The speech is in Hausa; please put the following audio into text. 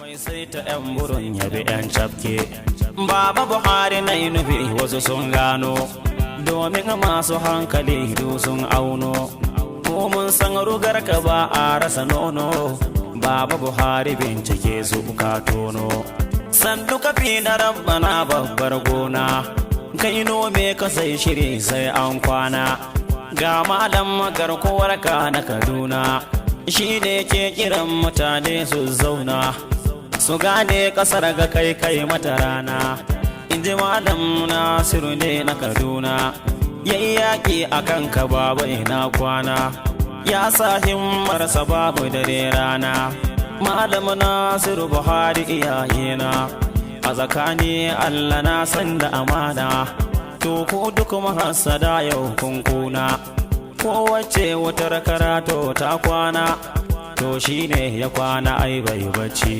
Mai sai ta 'yan burin yabi 'yan cafke. Baba Buhari na yi nufi, wasu sun gano, domin masu hankali du sun auno. Mu mun san rugar ka ba a rasa nono. Baba Buhari, bincike su ka tono. Sandu kafi na Rabbana, babbar gona. Kai nome ka sai shiri sai an kwana. Ga malam garkuwar ka na Kaduna. Shi ne ke kiran mutane su zauna. Su gane kasar ga kai kai mata rana. In ji Malam Nasiru ne na Kaduna. Yayi yaƙi a kan ka, baba, ina kwana. Ya sa himmarsa babu dare rana. Malam Nasiru Buhari, iyayena. A tsakani Allah na san da amana. To ku duk mahassada yau kun kuna. Kowace wutar karato ta kwana. To shine ya kwana ai bai bacci.